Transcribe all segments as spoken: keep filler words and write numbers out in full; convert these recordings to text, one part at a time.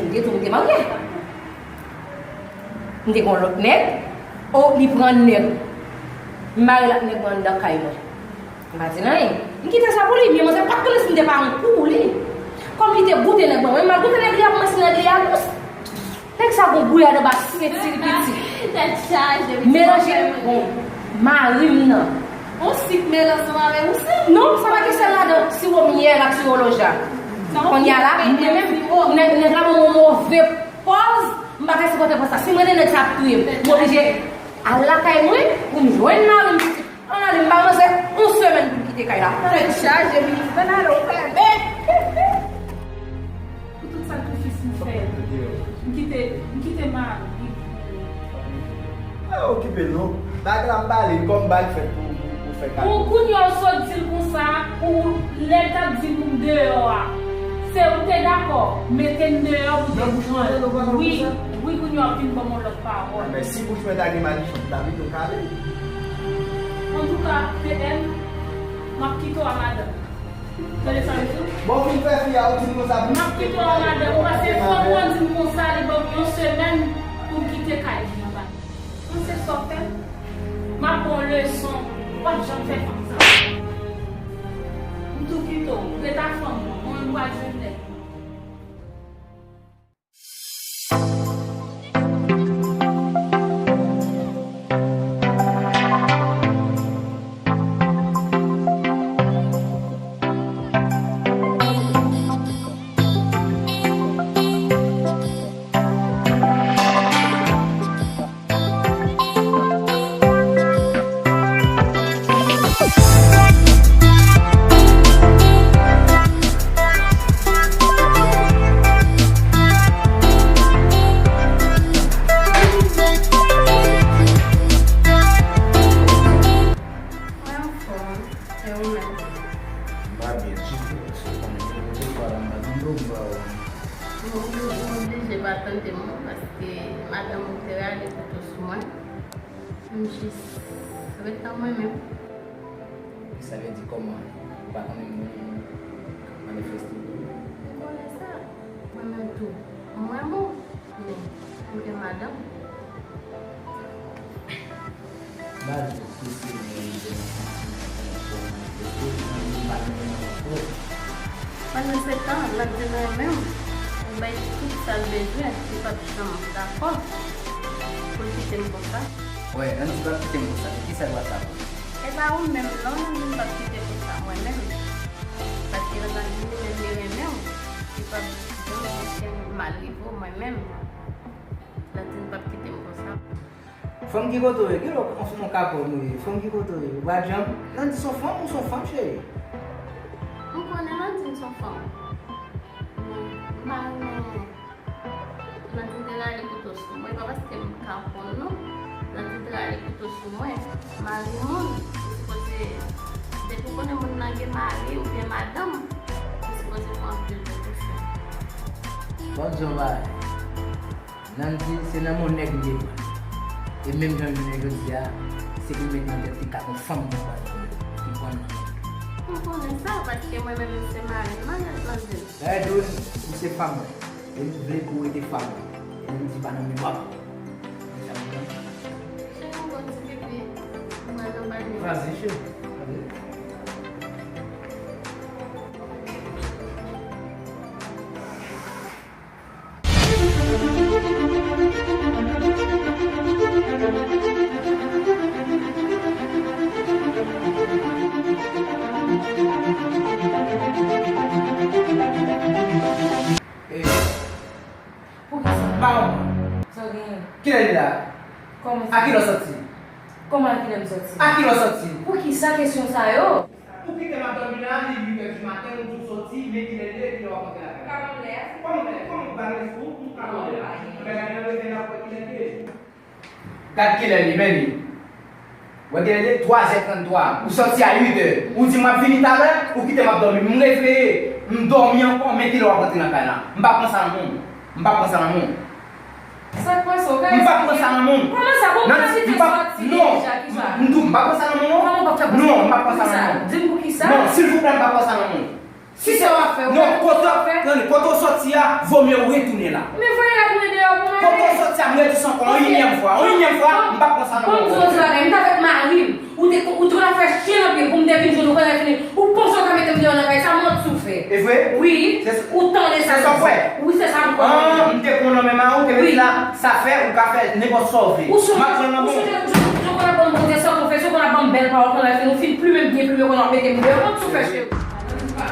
Li te di m te marye. M te gen yon lòt nèg. O, li pran nèg. M mare l ak nèg mwen anndan kay mwen. M pa di l anyen. M kite sa pou li, men manzè pa t konnen si m te pa yon kou pou li. Kòm li te goute nèg mwen, mwen m al goute nèg li a pou mwen si nèg li a dous. Nèg sa gon gouyad anba senti li piti. Tèt chaje, wi. Melanje, bon, mari m nan. On sik melanje ansanm avè yon sèl? Non, sa pa gen sèl ladan, siwo myèl ak siwo loja. Kounye a la, mwen menm, nèg, nèg la ban mwen yon move pòz, m pa ka sipòte pòz sa. Si m rete nèg sa ap touye m, m oblije al lakay mwen pou m jwenn mari m pitit. Ann ale, m ba manzè yon semèn pou l kite kay la. Tèt chaje, Minis, ann ale, ou fè bèk. Pou tout sakrifis m fè, m kite, m kite mari m. Pa okipe l non. Bag la m ba li l kòm bag fèt pou, pou, pou fè kado. Pou kounye a w sot di l konsa, pou nèg k ap di pou m deyò a. Se ou te dakò mete m deyò pou te pran l. Wi, wi, kounye a w ap vin ban m yon lòt pawòl. Men si bouch mwen ta gen madichon, m ta pito kale l. Antouka, P M, m ap kite w a madanm. Tande sa m di w? Bon, ou fin fè fi a, ou di m konsa pou m kite kay. M ap kite w a madanm, ou pase fòk ou ann di m konsa, li ban m yon semèn pou m kite kay li anba. Panse sa w fè m. M ap ba w leson, ou p ap janm fè fanm sa. M tou kite w, ret ak fanm ou, mwen m pral jwenn nèg mwen. Mwen anfòm, e ou menm? M pa byen ditou, paske w konnen gen lòt fwa la m pa tande w, m pa wè w. Bon, ou, ou oblije pa tande m non, paske madanm ou te rale kouto sou mwen. M jis ret nan mwen menm. Sa vle di kòman? Ou pa konnen moun k ap manifeste pou ou? M konnen sa. Mwen menm tou, m renmen w. Men, m gen madanm. M pa di w ki se moun ki te nan santiman pou w manifeste, m di m pa gen moun ankò. Pandan se tan, Landy renmen m, m bay tout sa l bezwen, li p ap janm dakò pou l kite m konsa. Wè, Landy p ap kite m konsa, men kisa l pral sa pou ou? E pa ou menm non, Landy p ap kite konsa, mwen menm. Paske Landy li menm li renmen w, li p ap janm kite mal rive w, mwen menm. Landine p ap kite m konsa. Fanm ki kote w ye? Kilè w konn fè yon kapòn ou ye? Fanm ki kote w ye? Ou pa janm. Landine se yon fanm ou se yon fanm, cheri? M konnen Landine se yon fanm. Men, m pa renmen. Landine te rale kouto sou mwen. E pa paske m kapòn, non. Landine te rale kouto sou mwen. Mari moun, ou sipoze, depi w konnen moun nan gen mari oubyen madanm, ou sipoze pran anpil prekosyon. Bon, Djomay. Nandy, se nan men yon nèg m te pran l. E menm jan jounen jodi a, se pou l met nan tèt li ka gon fanm ki pral pran l, ki pran l nan men l. M konnen sa, paske mwen menm, se mari m, maryaj Landine. Dayè, Doz, ou se fanm mwen. E m vle pou w rete fanm mwen. E Nandy pa nan men w ankò. Cheri, m gon ti pipi. M pral nan banyo. Vas-y, cheri. Vas-y. Poukisa? Ba mwen. Sa w genyen? Kilè li la? Kòman sa? A kilè w sòti? Kòman a kilè m sòti? A kilè w sòti? Poukisa kesyon sa yo? Ou kite m ap dòmi la, li uit è di maten, ou di w sòti, men kilè l ye, kilè w ap rantre lakay la? Kòman lè a? Kòman lè? Kòman w pa gen fou? Ou ka kòman lè a? Anben gade nan reveil la, ou wè kilè l ye. Gad kilè l ye, men li. Wè kilè l ye? Twa zè tranntwa. Ou sòti a uit è. Ou di m ap vini talè, ou kite m ap dòmi. M reveye, m dòmi ankò, men kilè w ap rantre nan kay la? M pa pran sa nan men w. M pa pran sa nan men w. Sa k pase w? M p ap pran sa nan men w. Kòman sa? Bon, m pa kite w sòti deja, ki sa? M di w, m p ap pran sa nan men w non. Kòman w p ap fè pran sa? Non, m p ap pran sa nan men w. Di m poukisa? Non, silvouplè, m p ap pran sa nan men w. Si se w ap fè, ou fè. Non, kote w ap fè. Tande, kote w sòti a, vo mye w retounen la. Men voye l al tounen deyò pou mwen. Kote w sòti a, m redi sa ankò, yon inyèm fwa. Yon inyèm fwa, m p ap pran sa nan men w. Bon, bon, bon, m t avèk mari m. Ou te, ou te konn ap fè chen nan pye pou m te vin jwenn ou, kounye a fini. Ou panse w ka mete m deyò nan kay sa, manti w fè. E vre? Wi. Ou tande sa. Se sa w kwè? Wi, se sa m kwè. Ah, m te konn nan men mari w, te mete la, sa fè, ou ka fè nenpòt sa w vle. M ap pran nan men w. Ou sonje, ou sonje, ou konn ap ban m koze san konfesyon, ou konn ap ban m bèl pawòl, kounye a fini, ou fin plimen m byen plimen, ou konn ap mete m deyò, manti w fè, cheri. Sa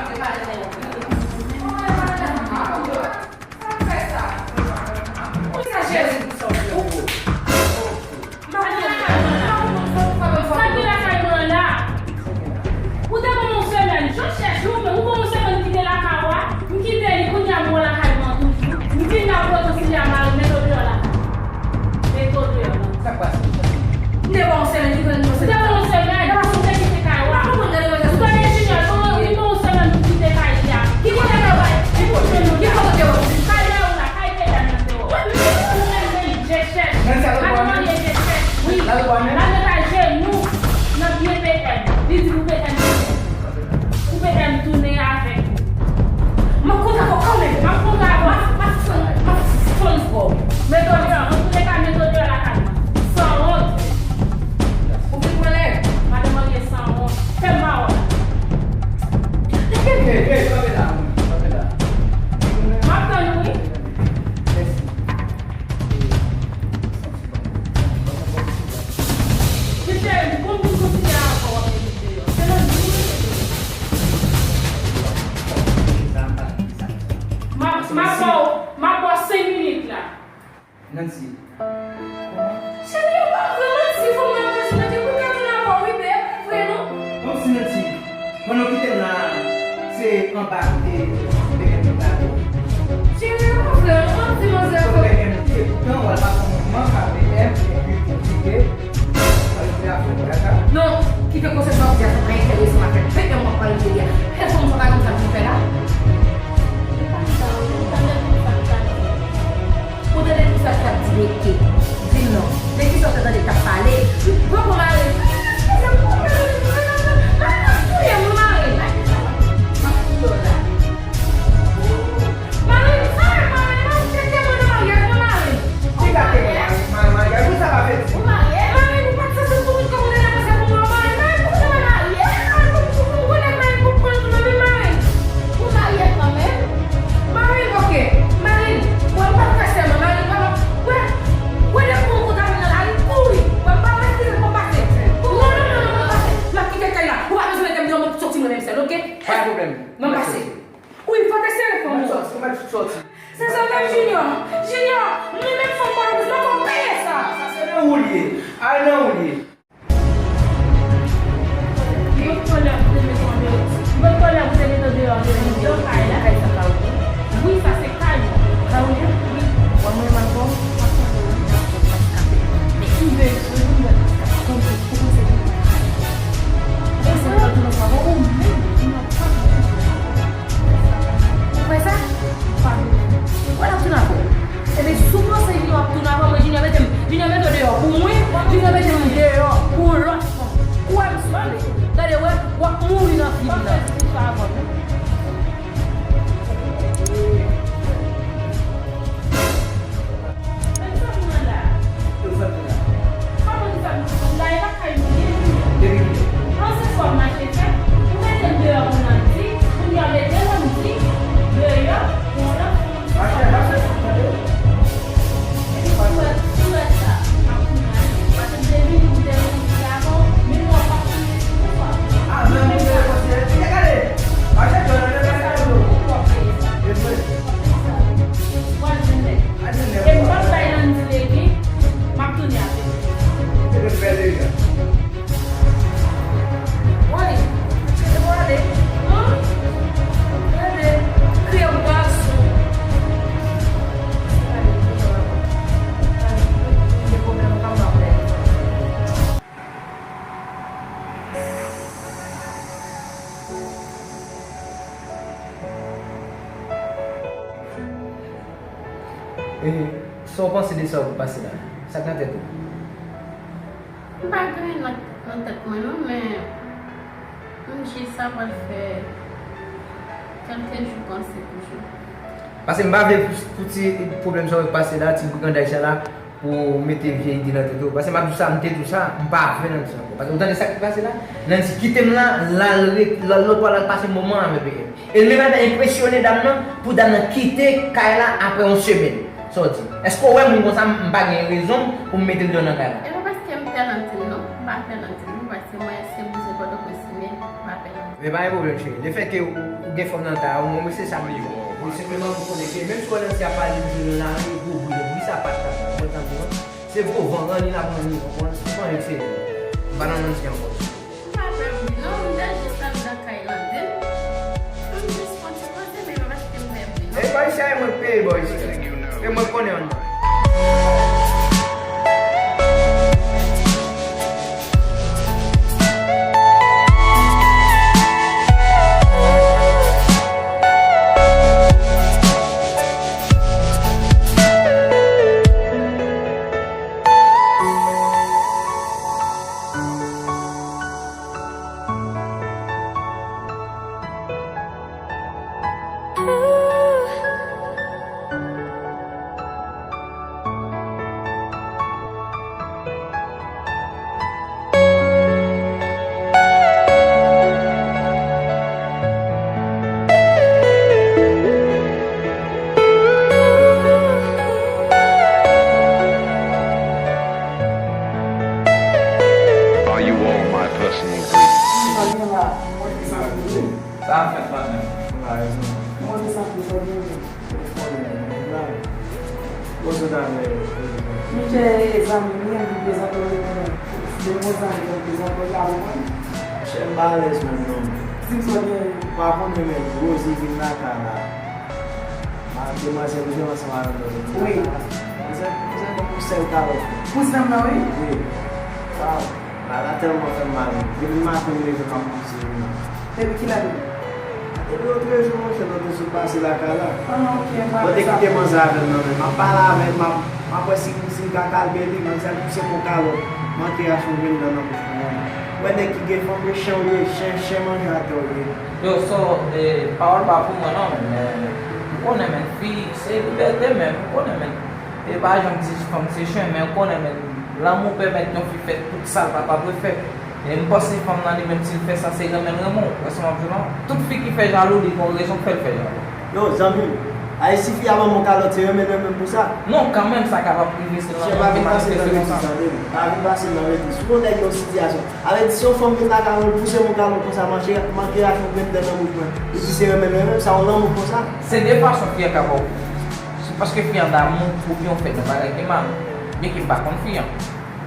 ki lakay mwen la? Ou te ban m yon semèn, jan chèche ou, men ou ban m yon semèn kite lakay ou a, m kite li, kounye a m wè lakay mwen toujou. M vin la pou rekonsilye a mari m, mete w deyò lakay. Mete w deyò la. Sa k pase? M te ba w yon semèn, ki fè nou yon semèn? M te ba w yon semèn. Ou te kite kay ou a. Ou te gen Junior, ou te gen yon semèn pou kite kay li a. Ki kote w te wè? Ki kote w te wè? Kay la ou la, kay P M nan te wè. Ou renmen Jechèch. Nancy, al wè mwen. Al marye Jechèch, wi. Al wè mwen. Al met ajenou nan pye P M. Li di pou P M tounen. Pou P M tounen avèk ou. M ap kontre avè w kanmenm. M ap kontre avè w. M ap, m ap fann, m ap fann fò w. Mete w deyò. Antouleka, mete w deyò lakay mwen. Sanwont. Ou vin pran nèg? Madan marye sanwont. Fè m pa wè. Hey, hey, kanpe la, kanpe la. M ap tann ou, wi. Mèsi. Mesye, m konn pou m konsidere ankò w ap mete m deyò. Se nan di m mete m deyò. M ap, m ap ba w, m ap ba w senk minit la. Nancy. Cheri, e pa vre, Nancy, fò mwen anpeche Nancy pou l ka tounen avè w, wi, beb, vre non. Nancy, Nancy. Pandan w kite m la, se anba kote P M te gade w. Cheri, e pa vre, non, m ap di manzè fò. P M te pran w al pase yon moman ak P M, epi pou kite, al kite afè w, dakò? Non, kite konsèy sa w di a, sa pa enterese m avèk P M w ap pale de li a. Telefòn sa pa konn sa pou fè la. Ou tande tout sa k ap di Neke? Di m non. De kisa w te tande k ap pale? Bon, bon, mari m. Mari m ap touye m, wi, mari m. M ap touye w la. Mari m, sa w fè mari m? Mari m, se temwen nan maryaj mwen, mari m. Ki sa temwen nan maryaj? Mari m, ou pa t sanse pou tout kòm ou te nan panse pou mwen, mari m. Mari m, poukisa w pa marye? Mari m, poukisa w pa marye? Mari m, poukisa w pa marye? Mari m, ok. Mari m, wè m p ap fè sèman, mari m, wè, wè, wè lè pou m konn avè nan lari, kouri. Wè m pa wè si m pase. Non, non, non, non, m ap pase. M ap kite kay la. Ou pa bezwen mete m deyò, m ap soti mwen menm sèl, ok? Pa gen pwoblèm. M ap pase. Wi, fò te sere fanm ou. Mèt soti, mèt soti. Se sa menm Junior. Junior, mwen menm fanm Pòtoprens, mwen konn peye sa. Sa se nan ou l ye. Al nan ou l ye. Yon kòlè pou te mete an deyò. Yon kòlè pou te mete an deyò, an deyò kay la. Kay sa pa ou? Wi, sa se kay mwen. Sa ou ye? Wi. Wè mwen mal fò? M ap konprann. Men ou bezwen, ou bezwen. Konn se, ou konn se. Ou se nan tout nan sa, ou menm, ou nan pa. Ou kwè sa? Pa vle. Ou kwè l ap tounen avè w? Ebyen, si w panse Junior ap tounen avè w, mwen, Junior mete m, Junior mete w deyò pou mwen, Junior mete m deyò pou lòt fanm. Ou wè m souple. Gade, wè, w ap mouri nan fim nan. Men sa pou mwen la. Yo fè pou la. Kòman ki sa pou la, e pa kay mwen ye, Junior. Depi kilè? An se fò mache fè. Ou mete m deyò pou Nancy, kounye a mete Nancy deyò pou yon lòt fanm. Mache, mache, tande. Epi si w wè, si w wè sa, m ap tounen ale. Paske m te vini, m te vini avè w, men w ap ap tounen sou ou. Ah, men mwen te konsidere. Te gade. Mache, tande, tande, tande. Ou ap peye sa. E vre. W ap jwenn nèg. E m p ap bay Nancy leve, m ap tounen avè l. Se te bèl dega. Woy, kite m ale. An? Gade, kriye m gason. Gade, kriye m gason. Gade, kriye m gason. E sa w panse de sa w pase la? Sa k nan tèt ou? M pa gen anyen nan, nan tèt mwen non, men m jis sa pral fè Kèlke jou panse toujou. Paske m pa vle pou, pou ti pwoblèm sa yo pase la, ti briganday sa la, pou w mete vye ide nan tèt ou. Paske m ap di w sa, m te di w sa, m pa vle nan di sa ankò. Paske ou tande sa ki pase la? Nancy kite m la, l al ret, l al lòt bò, l al pase moman avèk P M. E l menm al enpresyone dam nan, pou dam nan kite kay la apre yon semèn. Sa w di? Èske w wè moun konsa, m pa gen rezon pou m mete l deyò nan kay la? E pa paske m pè Landine non, m pa pè Landine non, paske mwen se bouzen Pòtoprens li ye, m pa pè Landine. Men pa gen pwoblèm, cheri. Lefètke ou, ou gen fanm nan kay la, ou mwen se sa m bezwen. Wi, senpleman pou konnen ke menm si w wè Nancy ap pale m jwenn nan lari, gwo bri, bri sa pa t la, mwen tankou non. Se gwo van, ranni l ap ranni, ou konprann? Se pa anyen k serye. M pa nan Nancy ankò. M pa pè bri non, m te jis anndan kay Landine. M jis fè yon ti poze, men e pa paske m pè bri non. E bò isi a, e mwen k peye bò isi a. E mwen k konnen anndan. Are you all my personal grief? Sa ap fèt, patnè? Ou la, rezon. Mwen te santi sa byen. Ou konnen, mwen la. Kote w ta vle? Monchè, zanmi m, li prezante w, li konnen. Se bon zanmi, donk prezante w, la, ou konn. Monchè, m pa alèz menm, non. Di m sa w gen. Ou pa konnen, men Rosie vin lakay la. Ma, demwazèl, ou te ansanm avè m nan vin lakay la. Wi. Manzè, manzè, bon, pou sèl kalòt. Pou zanmi m nan, wi? Wi. Waw. Bagay la tèlman fè m mal. Depi maten m leve, m ap panse li. Depi kilè menm? Depi lòtrejou, monchè, lòtrejou pase lakay la. Ah, ok, m pa... Bon, te kite manzè avè m nan men. M ap pale avè l, m ap, m ap wè si, si m ka kalme li. Manzè pouse m yon kalòt, manke rache yon grenn dan nan bouch mwen. Wè nèg ki gen fanm, e chen w ye, chen, chen manje atè w ye. Yo, so, e, pawòl pa pou mwen non, men, men, ou konnen, men, fi, se libète, men, ou konnen, men. E pa janm di fanm se chen, men ou konnen, men lanmou pèmèt yon fi fè tout sa l pa ta dwe fè. E m panse fanm nan li menm, si l fè sa, se renmen l renmen w. Wè sa m ap di w lan? Tout fi ki fè jalou, li gon rezon k fè l fè jalou. Yo, zanmi m, ay, si fi a ban m yon kalòt, se renmen l renmen m pou sa? Non, kanmenm, sa kapab rive, se lanmou ki manifeste konsa. Chè, pa vin pase nan betiz, tande m. Pa vin pase nan betiz. Si w gon nèg nan sitiyasyon, avè di, si yon fanm vin lakay mwen, l pouse m yon kalòt konsa, manke, manke rache yon grenn dan nan bouch mwen, li di se renmen l renmen m, sa yon lanmou konsa? Se de fason fi a ka ba w. Se paske fi an damou oubyen w fè yon bagay ki mal. Byenke m pa konn fi an.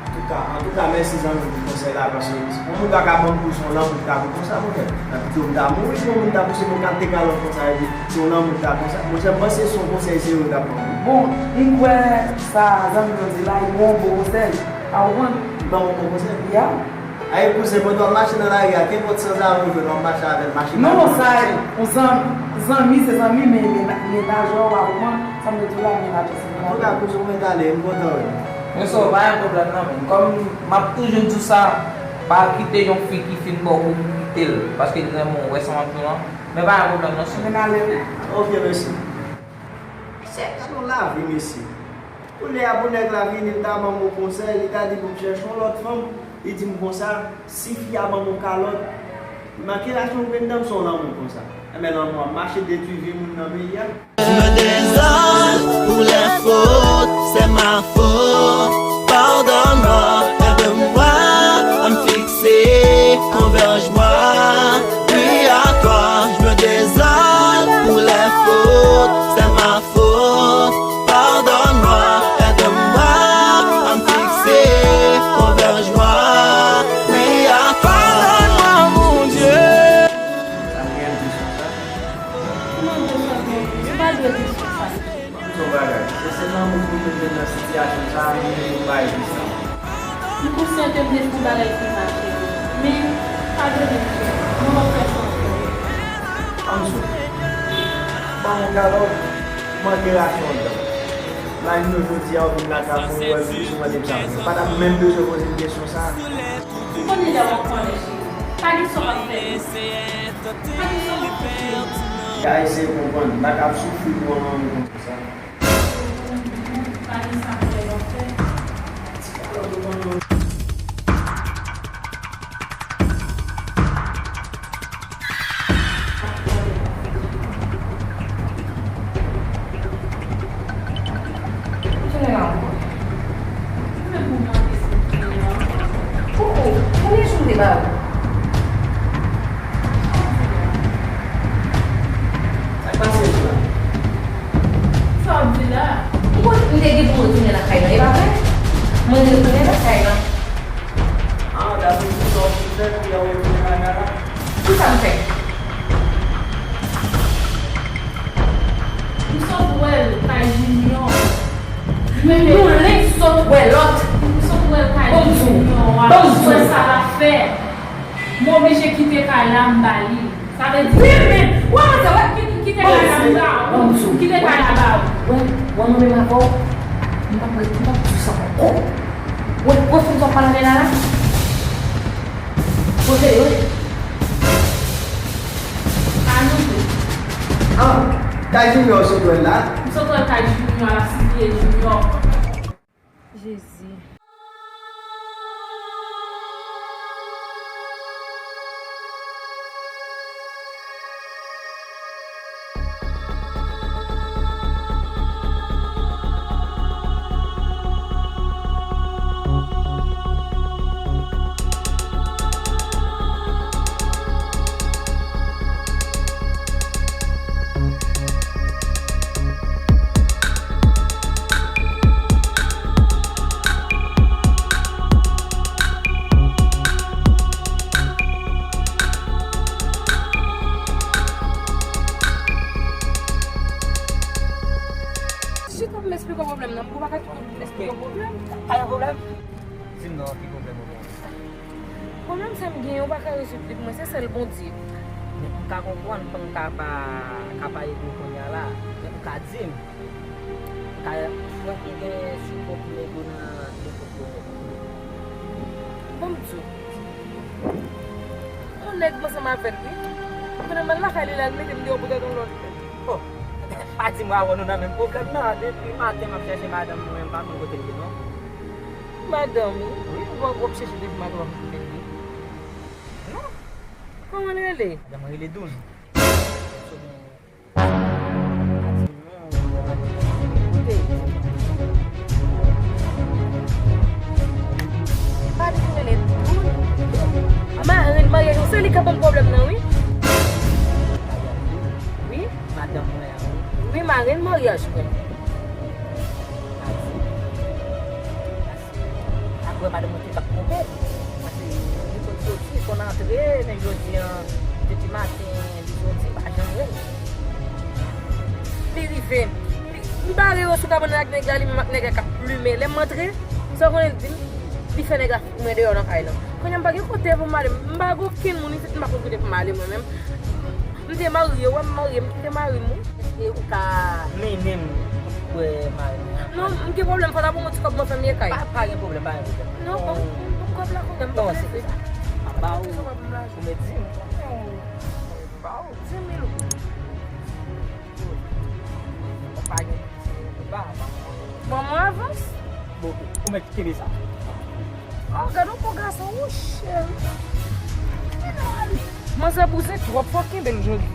Antouka, antouka, mèsi zanmi m pou konsèy la, paske yon moun pa ka ban m kou se yon lanmou ki ta vin konsa, monchè. Nan pito m ta mouri pou yon moun ta pouse m yon kalite kalòt konsa, epi se yon lanmou ki ta konsa. Monchè, m panse se yon konsèy serye w t ap ban mwen. Bon, m kwè sa zanmi m nan di la, li ba w yon bon konsèy. A w konprann? Li ban m yon bon konsèy? Ya. Ay, kouzen, pandan w ap mache nan lari a, kenpòt sanzave w jwenn, w ap mache avè l, mache pa... Non, sa, yon zanmi, zanmi se zanmi, men mena-, menaj ou a, ou konprann? Sa m te di w la, menaj ou se menaj ou. Antouka, kouzen, ou mèt ale, m kontan wè w. Men so, pa gen pwoblèm non, men kòm m ap toujou di w sa, pa kite yon fi ki fin ba w kou kite l, paske l renmen w, wè sa m ap di w lan. Men pa gen pwoblèm non, so. Men ale wi. Ok, mèsi. Mesye, gade yon lavi, mesye. Kounye a pou nèg la vini, li ta ban m yon konsèy, li ta di pou m chèche yon lòt fanm, li di m konsa, si fi a ban m yon kalòt, li manke rache yon grenn dan m, se yon lanmou konsa. Enben lanmou ap mache detwi vi moun nan peyi a. Je me désole pour les fautes, c'est ma faute. Pardonne-moi, aide-moi à me fixer, converge-moi, puis à toi. Je me désole pour les fautes, c'est ma faute. Pardonne-moi, aide-moi à me fixer, converge-moi, puis à toi. Pardonne-moi, mon Dieu. Sa m gen pou sa? Kòman m te santi? Ou pa dwe te sou sa. M di w yon bagay, se, se lanmou ki mete m nan sitiyasyon sa a, m vle pou m bay vi sa. M konsyan ke m te fè yon bagay ki mache, men padone m, Jezi, mwen p ap fè sa ankò. Ann sou. Ban m yon kalòt, manke rache yon dan. La, jounen jodi a, ou vin lakay mwen, ou wè m, ou mande m sa. M pa t ap menm bezwen poze m kesyon sa a. M konnen lè w ap pale, Jezi. Pa gen sa w ap fè. Pa gen sa w ap fè. Ka eseye konprann, m pa ka ap soufri pou yon manmi konsa. Pa gen sa pou fè nan fè. Koukou, konbyen jou m te ba ou? Sa k pase la? Sa w ap di la? M konn m te gen pou retounen lakay lan, e pa vre? Mwen retounen lakay lan. Ah, dapre tout sa w fin fè, kounye a w retounen lakay la? Kisa m fè? M sot wè l kay Junior. Men nou len sot wè lòt. M sot wè l kay Junior. Ban m di w. Ban m di w. Wè sa l ap fè. M oblije kite kay la, m ba li. Sa vle di, wi, men, w wè sa, w wè, ki- ki- kite kay la ba ou. Kite kay la ba ou. W wè, w wè mwen menm avè w, m p ap ret, m p ap di w sa ankò. W wè, w wè fanm sa w ap pale avè l la la? W wè, w wè. Anoudo. Ah, kay Junior w sot wè l la? M sot wè l kay Junior, l ap sipliye Junior. Jezi. Chita pou m esplike w pwoblèm nan. Ou pa ka kite m esplike w pwoblèm. Pa gen pwoblèm. Di m non, ki pwoblèm ou gen? Pwoblèm sa m gen, ou pa ka rezoud li pou mwen, se sèl Bondye. Men m ka konprann, m ka pa, ka pa ede w kounye a la. Men ou ka di m. Ou ka, frè, ou gen sipò pou m ede w nan nenpòt pwoblèm. Bon, m di w. Yon nèg m ansanm avè l, wi. Kounye a m al lakay li la, l mete m deyò pou gade yon lòt nèg. Oh, pa di m avan nou nan menm pwoblèm nan. Depi maten m ap chèche madanm mwen, m pa konn kote l ye non. Madanm ou? Wi, ou pa w ap chèche depi maten w ap kote l ye. Non. Kòman l rele? Madanm mwen rele Doun. Pa di pou rele Doun. Marenn maryaj ou, se li k ap ban m pwoblèm nan, wi. Wi. Madanm mwen an, wi. Wi, marenn maryaj mwen. Apre, madanm mwen te t ap twonpe l. Paske li konn soti, konn antre, men jodi a, depi maten, li soti, m pa janm wè l. Li rive, li, m bare yo sou kabann ak nèg la, li menm ak nèg la k ap plimen. Lè m antre, sa w konnen l di m? Li fè nèg la fout mwen deyò nan kay lan. Kounye a m pa gen kote pou m ale, m pa gen okenn moun isit, m pa konn kote pou m ale mwen menm. M te marye, wè m marye, m kite mari m, wi. Èske ou ka mennen m wè mari m? Non, m gen pwoblèm, fò ta ban m yon ti kòb mwen fè m ye kay. Pa, pa gen pwoblèm, pa gen pwoblèm. Non, ban m, ban m kòb la kounye a, m pa prese. M ap ba ou, ou mèt di m. M ap ba ou. Di mil goud. Ou pa gen piti, ou pa, pa. Ban mwen avans. Bon, ok, ou mèt kenbe sa. Oh, gad yon bon gason, wi, cheri. Manzè bouzen twòp, fò kenbe l jodi.